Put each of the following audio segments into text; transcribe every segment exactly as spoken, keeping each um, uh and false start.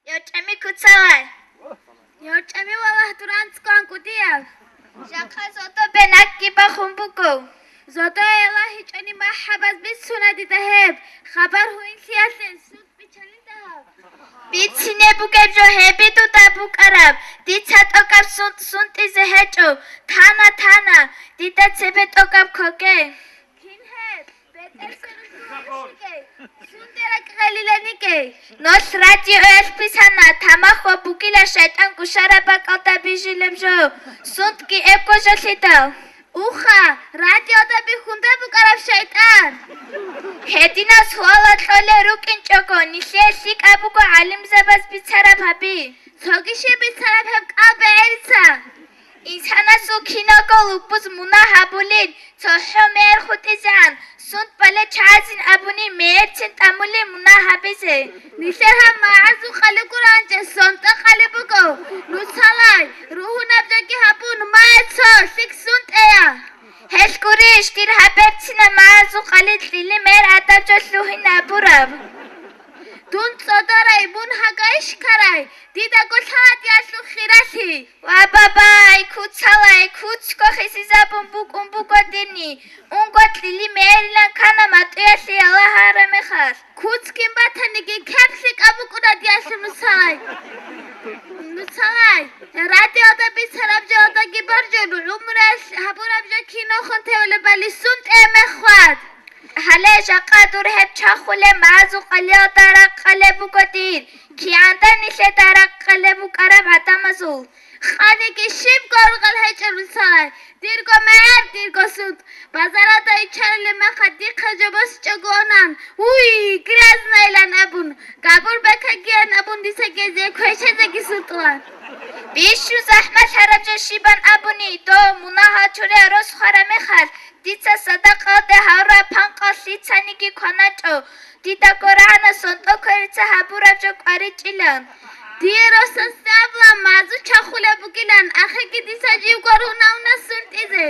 ЙорчӀами куцалай. ЙорчӀами валагь дуранцӀ кван кӀудияв. Жакъа зодобе накӀкӀи бахун буго. Зодоялъ гьечӀони махӀабаз бицуна дида гьеб. Хабар гьуинлъиялъе сунт биччалин дагьаб. Бицине бугеб жо гьеби дуда букӀараб. Дица тӀокӀаб сунт сунтӀизе гьечӀо. Тана, тана, дида цебе тӀокӀаб ккоге. Кин гьеб? БетӀер сверухъ ругел, сунде ракӀ гъелиланиге. Нолъ радиоялъ бицана, тамахьго бугила шайтӀан гушараб бакӀалда бижилеб жо, сунтги эбго жолъидал. Уха, радиода бихьунда букӀараб шайтӀан! Гьединал суалал кьолел рукӀинчӀого, нилъее лъикӀаб буго гӀалимзабаз бицараб гьаби. Цоги щиб бицараб гьеб кӀал бегӀерица? Инсанасул киналго лукӀбуз мунагь гьабулин, цохӀо мегьер хутӀизегӀан, сунт балел чагӀазин абуни мегьерцин тӀамулин мунагь гьабизе. Нилъер гьаб магӀазул къалеб гуранчӀа сунтӀа къалеб буго. Нуцалай, ругьунаб жаги гьабун, мая цо, лъикӀ сунтӀея. Гьелъ гурищ, дир гьаб берцинаб магӀазул къали кьили мегьер гӀадаб жо лъугьин абураб. Дун цӀодарай, мун гьагайищ ккарай, дидаго лъала диялъул хиралъи. Ва бабай, куцалай, куцго хисизабун букӀун буго дирни, унго кьили мегьерилан ккана матӀуялъе яла гьараб мехалъ. Куц кин батаниги кеп лъикӀаб букӀуна диялъул нуцалай. Нуцалай, радиода бицараб жоялдаги боржун, гӀумруялъ гьабураб жо киналхун тевелебали сунтӀе меххват. Гьале жакъа дур гьеб чахулеб магӀазул къалиялда ракъ къалеб буго дир, кигӀанда нилъеда ракъ къалеб букӀараб гӀадамазул. Къаниги щибго ургъел гьечӀеб нуцалай, дирго мегьер, дирго сунт. Базаралда иччарилеб мехалъ дихъа жо босичӀого унан, уй, грязнайилан абун, габур бекагиян абун дица гезие квешазеги сунтӀула. Бищун захӀмалъараб жо щибан абуни, дов мунагьал чурия рос хвараб мехалъ, дица садакъалде гьавураб панкъал лъицаниги кваначӀо, дидаго рагӀана сунтӀа кверица гьабураб жо кӀваричӀилан. Дие росасда абула магӀазул чахулеб бугилан, ахирги дица живго ругьунавуна сунтӀизе.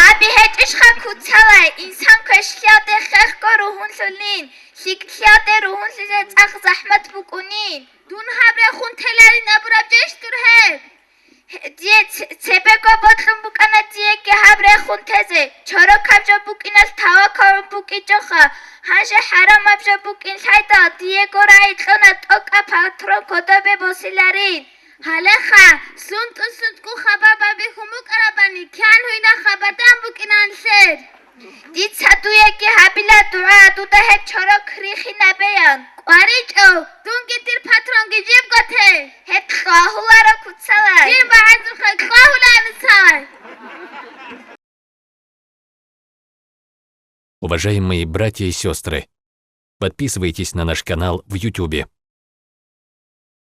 Аби гьечӀищха куцалай, инсан квешлъиялде хехго ругьунлъулин, лъикӀлъиялде ругьунлъизе цӀакъ захӀмат букӀунин. Дун гьаб рехун теларин абураб жойищ дур гьеб? Дие ц-, цебего бокьун букӀана диеги гьаб рехун тезе, чорокаб жо букӀиналъ тавакалун букӀичӀоха, гьанже хӀарамаб жо букӀин лъайдал, диего рагӀи кьуна тӀокӀаб патрон кодобе босиларин. Гьалеха, сунтӀун-сунтӀгун хабар бабихьун букӀарабани, кигӀан гьуйна хабардан букӀина нилъер. Дица дуеги гьабила дугӀа, дуда гьеб чорок рихинабеян. КӀваричӀо, дунги дир патронги жибго те. Гьеб кьвагьуларо куцалай. Дир магӀазухъе кьвагьула нуцалай. Уважаемые братья и сестры, подписывайтесь на наш канал в Ютубе.